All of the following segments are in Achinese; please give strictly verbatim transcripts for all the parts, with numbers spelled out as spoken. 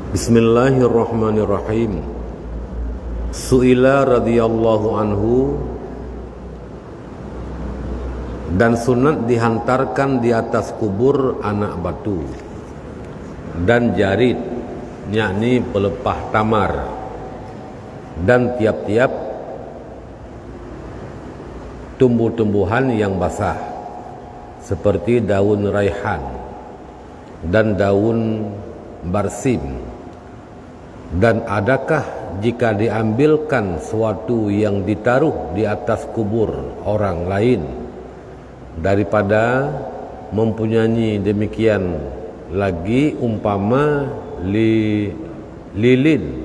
Bismillahirrahmanirrahim. Su'ila radhiyallahu anhu, dan sunat dihantarkan di atas kubur anak batu, dan jarid, yakni pelepah tamar, dan tiap-tiap tumbuh-tumbuhan yang basah, seperti daun raihan dan daun barsim. Dan adakah jika diambilkan suatu yang ditaruh di atas kubur orang lain daripada mempunyai demikian lagi, umpama li-, lilin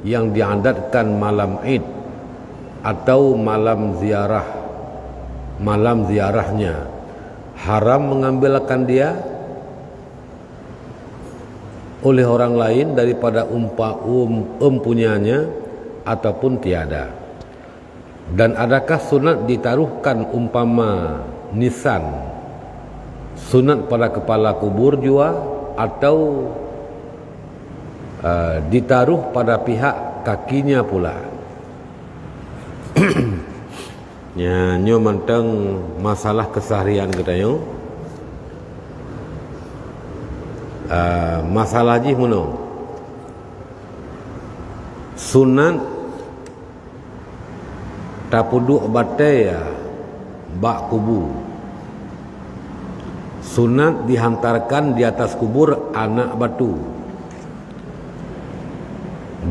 yang diadatkan malam Id atau malam ziarah, malam ziarahnya, haram mengambil akan dia oleh orang lain daripada umpa-, um, empunyanya ataupun tiada? Dan adakah sunat ditaruhkan umpama nisan, sunat pada kepala kubur jua, atau, eh, ditaruh pada pihak kakinya pula? Nya, nyoe mantong masalah keseharian geutanyoe. Ah, masalah jih meunoe. Sunat tapeuduek batée bak kubu. Sunat dihantarkan di atas kubur anak batu.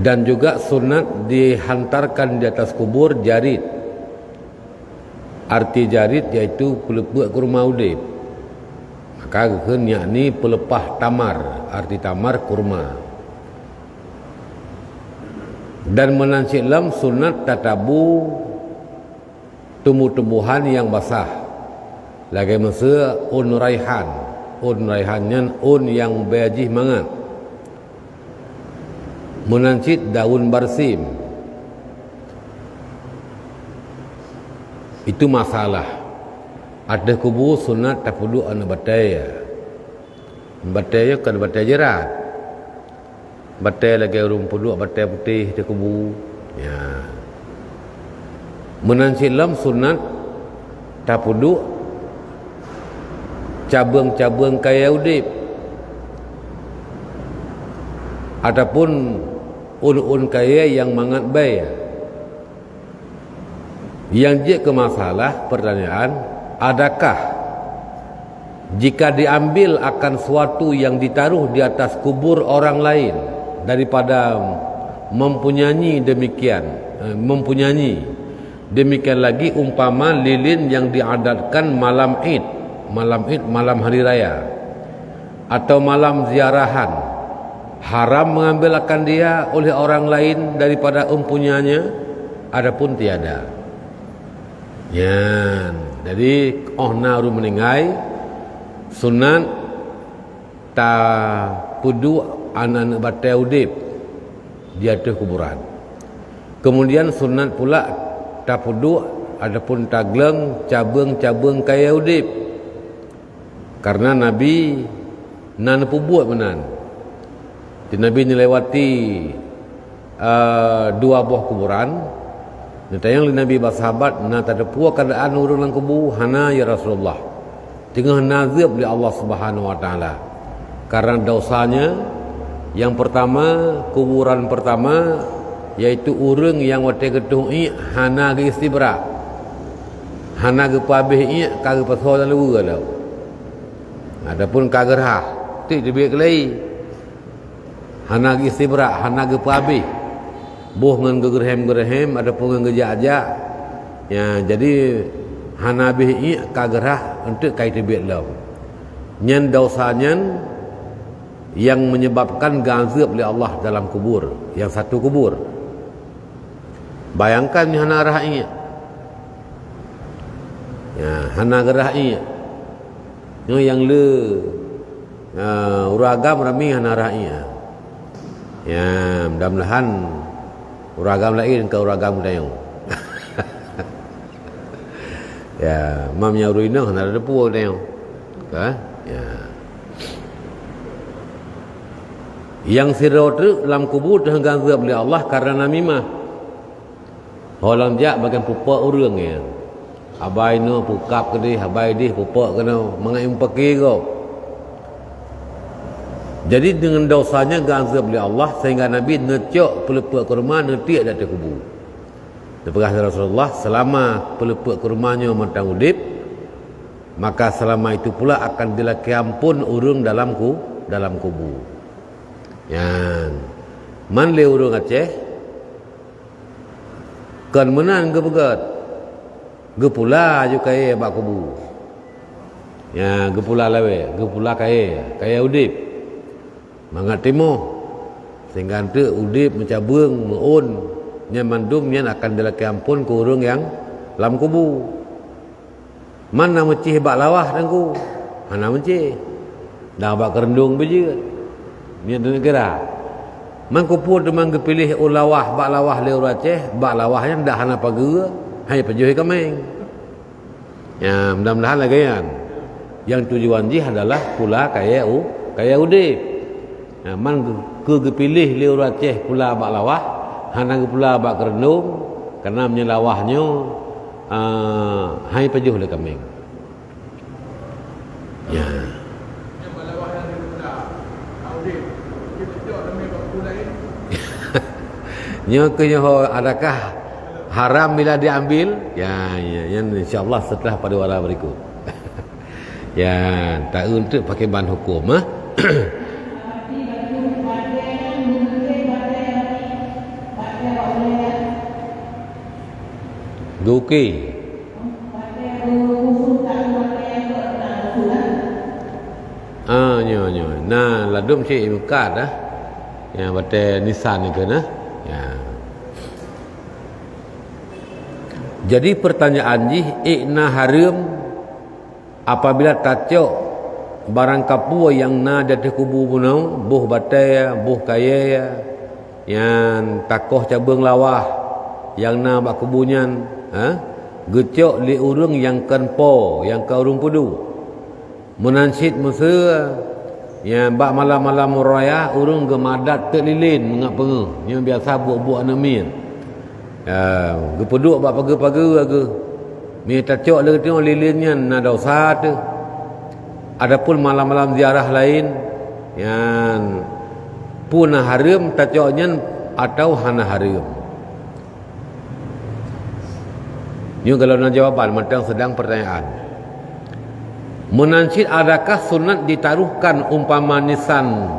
Dan juga sunat dihantarkan di atas kubur jarid. Arti jarid yaitu peuleupeuek kurma udeb. Maka geukheun yakni peuleupah tamar, arti tamar kurma. Dan meunan cit lom sunat tatabu tumbuh-tumbuhan nyang basah. Lagée miseue ôn raihan. Ôn raihan nyan ôn nyang bée jih mangat. Meunan cit daun barsim. Itu masalah. Ateueh kubu sunat tapeuduek aneuk batée. Batée nyoe kon batée jeurat. Batée lagée ureuëng peuduek batée putéh di kubu. Ya. Meunan cit lom sunat tapeuduek cabeueng-cabeueng kayée udeb ataupun ôn-ôn kayée nyang mangat bée. Yang jeuet keu masalah pertanyaan, adakah jika diambil akan suatu yang ditaruh di atas kubur orang lain daripada mempunyai demikian, eh, mempunyai demikian lagi umpama lilin yang diadatkan malam Id, malam Id, malam hari raya, atau malam ziarahan, haram mengambil akan dia oleh orang lain daripada empunyanya, adapun tiada. Nyan, jadi óh na ureuëng meuninggai, sunat tapeuduek aneuk-aneuk batée udeb di ateueh kuburan. Kemudian sunat pula tapeuduek ataupun tagleueng cabeueng-cabeueng kayée udeb. Karena Nabi na neupeubuet meunan. Di Nabi neulewati, eh, dua boh kuburan, neutanyong lé Nabi bak sahabat, "Na tateupeue keuadaan ureuëng lam kubu?" "Hana, ya Rasulullah. Teungoh na azeueb lé Allah Subhanahu wa Taala." Karena dosanya yang pertama, kuburan pertama, yaitu ureuëng nyang watée geutôh iék hana geuistibra. Hana geupeuabéh iék ka geupeusoe lam luweue lom. Adapun ka geurhah, tiek teubiet keulai. Hana geuistibra, hana geupeuabéh. Boh ngon geugeurhem-geurhem ataupun ngon geujak-jak. Ya, jadi hana abéh iék ka geurhah eunteuk ka teubiet lom. Nyan dosa nyan nyang menyebabkan geuazeueb lé Allah dalam kubur, nyang satu kubur. Bayangkan nyoe hana rhah iék. Ya, hana geurhah iék. Nyoe nyang le, ah, ureuëng agam ramé hana rhah iék. Ya, mudah-mudahan ureuëng agam laén ka ureuëng agam geutanyoe. Ya, mam nyang ureuëng inong hana teupeue geutanyoe. Ka? Ya. Nyang sidroe treuk lam kubu teuh geuazab lé Allah kareuna namimah. Ho lom jak bagian pupok ureuëng nyan. Haba inoe peukab keudeh, haba ideh pupok keunoe, mangat meupaké gob. Jadi deungon dosa nyan geuazab lé Allah sehingga Nabi neucok peuleupeuk kurma neutiek di ateueh kubu. Neupeugah lé Rasulullah, selama peuleupeuk kurma nyoe mantong udeb, maka selama itu pula akan dilakée amphon ureuëng dalam ku, dalam kubu. Nyan. Man lé ureuëng Aceh, kon meunan geupeugét, geupula aju kayée bak kubu. Ya, geupula lawée, geupula kayée, kayée udeb. Mangat timoh, sehingga eunteuk udeb meucabeueng, meu-ôn, nyan mandum nyan akan dilakée amphon keu ureuëng nyang lam kubu. Man na meucéh bak lawah Teungku? Hana meucéh. Dan bak keureundong beujeuet. Nyan teuneuk kira. Man keupeue teuma geupiléh u lawah, bak lawah lé ureuëng Aceh, bak lawah nyan dak hana pageue, hai pajoh ié kaméng. Ya, mudah-mudahan lagée nyan. Nyang tujuan jih adalah pula kayée u, kayée udeb. Ya, man keu geupiléh lé ureuëng Aceh pula bak lawah, hana geupula bak keureundong, kareuna meunyoe lawah nyoe, ah, hai pajoh lé kaméng. Ya. Nyoe keuh nyoe adakah haram bila diambil? Ya, ya, nyan insya Allah setelah pariwara berikut. Ya, taeu eunteuk paké ban huköm, ah. Geuki. Ah, nyoe, nyoe. Na ladum cit imeukat dah. Ya, batée nisan nikeue nah. Ya. Jadi pertanyaan jih, ék na hareuem apabila tacok barang kapue nyang na di ateueh kubu bunoe, boh batée, boh kayée, nyan takoh cabeueng lawah nyang na bak kubu nyan, ha, geucok lé ureuëng nyang kon po, nyang ka ureuëng peuduek. Meunan cit meuseu, nyan bak malam-malam raya ureuëng geumadat teuk lilén mangat peungeuh, nyoe biasa buet-buet aneuëk miet. Ya, geupeuduek bak pageue-pageue ageuh. Meunyoe tacok lé geutanyoe lilén nyan na desya teuh. Adapun malam-malam ziarah laén, nyan peue na hareuem tacok nyan atawa hana hareuem? Nyoe gohlom na jawaban, mantong seudang pertanyaan. Meunan cit adakah sunat ditaruhkan umpama nisan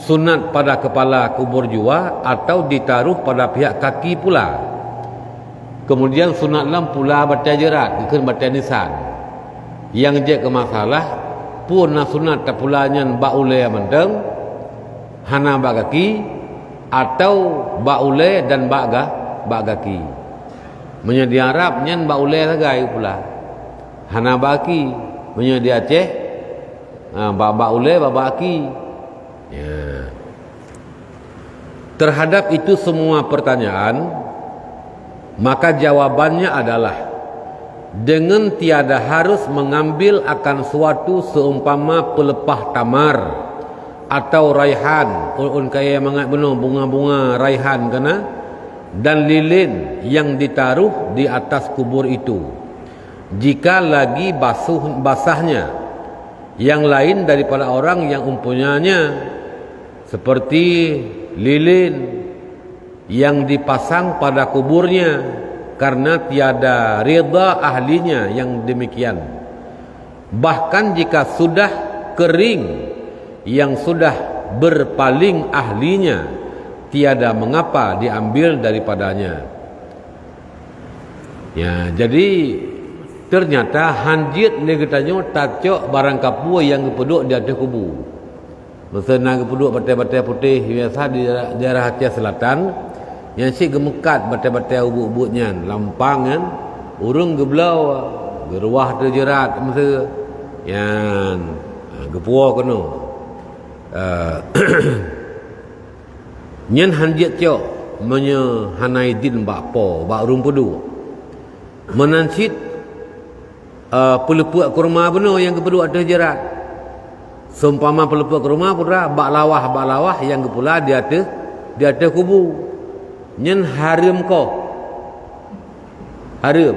sunat pada kepala kubur jua atau ditaruh pada pihak kaki pula? Kemudian sunat lom pula batée jeurat, geukheun batée nisan. Nyang jeuet keu masalah, peue na sunat tapula nyan bak ulée mantong, hana bak gaki, atau bak ulée dan bak ga-, bak gaki. Meunyoe di Arab nyan bak ulée sagai pula. Hana bak gaki. Meunyoe di Aceh, ha, bak, bak ulée, bak, bak gaki. Ya. Terhadap itu semua pertanyaan, maka jawabannya adalah dengan tiada harus mengambil akan suatu seumpama pelepah tamar atau raihan, ôn-ôn kayée mangat bunoe bunga-bunga raihan kana, dan lilin yang ditaruh di atas kubur itu, jika lagi basuh, basahnya, yang lain daripada orang yang mempunyainya, seperti lilin yang dipasang pada kuburnya, karena tiada rida ahlinya yang demikian. Bahkan jika sudah kering, yang sudah berpaling ahlinya, tiada mengapa diambil daripadanya. Ya, jadi ternyata hanjeuet lé geutanyoe tacok barang kapue nyang geupeuduek di ateueh kubu. Meuseu na geupeuduek batée-batée putéh biasa di daerah, daerah Aceh Selatan, nyan cit geumeukat batée-batée ubeut-ubeut nyan, lam pang nyan, ureuëng geubloe, geuruwah teuh jeurat meuseu, nyan, ha, geupuwoe keunoe. Eh, nyan hanjeuet cok meunyoe hana idin bak po, bak ureuëng peuduek. Meunan cit, eh, peuleupeuk kurma bunoe nyang geupeuduek ateueh jeurat. Seumpama peuleupok rumoh, putra, bak lawah, bak lawah nyang geupula di ateueh, di ateueh kubu. Nyan hareuem koh. Hareuem.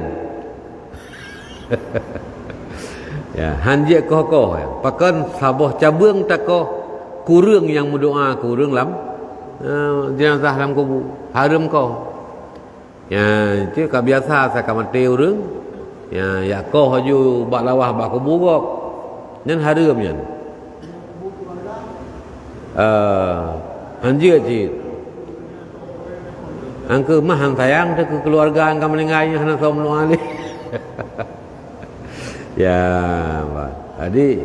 Ya, hanjeuet koh-koh. Pakon saboh cabeueng takoh keu ureuëng nyang meudoa keu ureuëng lam, eh, jenazah lam kubu. Hareuem koh. Ya, itu ka biasa, sa ka maté ureuëng. Ya, jak koh laju bak lawah bak kubu gob. Nyan hareuem nyan. Eh, hanjeuet cit. Angkeu mah han sayang teuh keu keuluwarga nyang ka meuninggai nyan hana soe meudoa lé. Ya, bah. Jadi,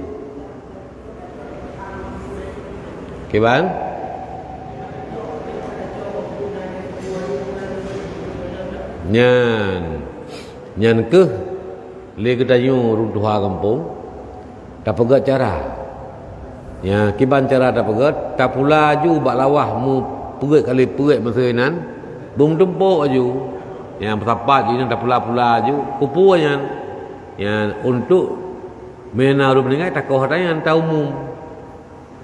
kiban? Nyan, nyan keuh lé geutanyoe ureuëng tuha gampông tapeugét cara. Ya, kiban cara tapeugét, tapula laju bak lawah meupeugét kali peuet meuseu inan, beumeutumpok laju. Ya, meusapat jih inan tapula-pula laju, kupu nyan. Ya, untuk meuna ureuëng meuninggai takoh ata nyan, ta umum.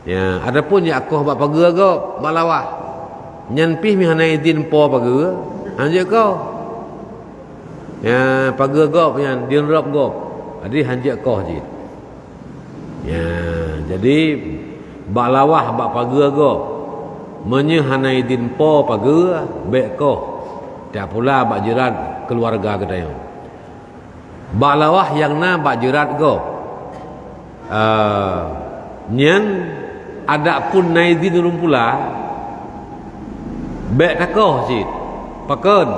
Ya, ataupun jak koh bak pageue gob, bak lawah. Nyan pih meuhana idhin po pageue, hanjeuet koh. Ya, pageue gob nyan, dinrop gob. Jadi hanjeuet koh cit. Ya, jadi bak lawah bak pageue gob. Meunyoe hana idhin po pageue, bék koh. Tapula bak jeurat keuluwarga geutanyoe. Bak lawah nyang na bak jeurat gob. Eh, nyan adak pun na idhin ureuëng pula, bék takoh cit. Pakon?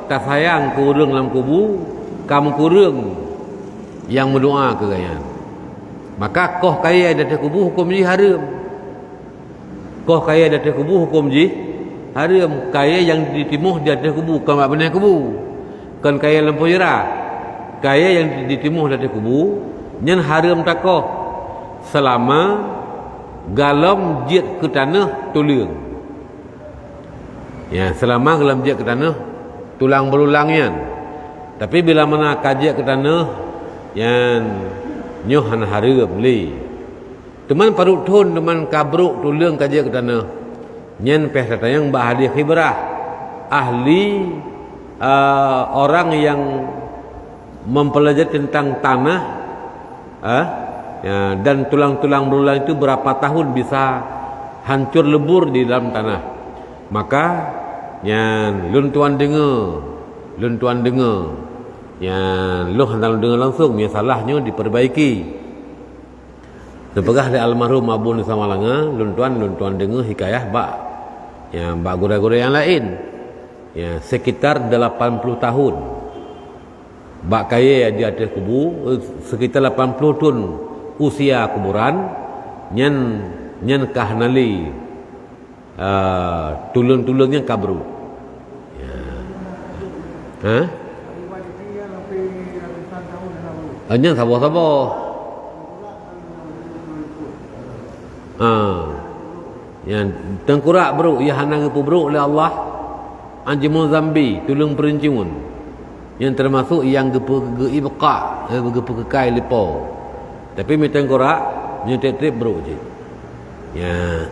Tasayang keu ureuëng lam kubu, ka meukureueng nyang meudoa keu gobnyan. Maka koh kayée di ateueh kubu huköm jih hareuem. Koh kayée di ateueh kubu huköm jih hareuem. Kayée nyang jitimoh di ateueh kubu, kon bak binéh kubu, kon kayée lampôh jeurat. Kayée nyang jitimoh di ateueh kubu, nyan hareuem takoh seulama golom jeuet keu tanoh tuleueng. Ya, seulama golom jeuet keu tanoh tulang beululang nyan. Tapi bila mana ka jeuet keu tanoh nyan, nyoe hana hareuem lé. Teuma padub thon teuma ka brok tuleueng ka jeuet keu tanoh, nyan pih tatanyong bak ahli khibrah, ahli, eh, orang nyang mempelajari tentang tanah, eh, ya, dan tulang-tulang beululang itu berapa tahun bisa hancur lebur di dalam tanah. Maka, nyan, lôn tuan deungoe, lôn tuan deungoe. Nyan, lôn hana lôn deungoe langsung, meunyoe salah nyoe diperbaiki. Neupeugah lé almarhum Abu Nusa Malanga, lôn tuan, lôn tuan deungoe hikayah bak, ya, bak gurée-gurée nyang laén. Ya, sekitar delapan puluh tahun. Bak kayée di ateueh kubu, sekitar lapan puluh thon usia kuburan, nyan, nyan ka hana lé, eh, tuleueng-tuleueng nyan ka brok. Ya. Hah? Ah, nyan saboh-saboh. Ha. Nyan teungkurak brok, ya hana geupeubrok lé Allah. Anjimul Zambi, tuleueng peurinciun. Nyan teumasok nyang geupeu-, geu-ibqa, eh, geupeukeukai lé Po. Tapi mi teungkurak, nyan treb-treb brok jih. Ya.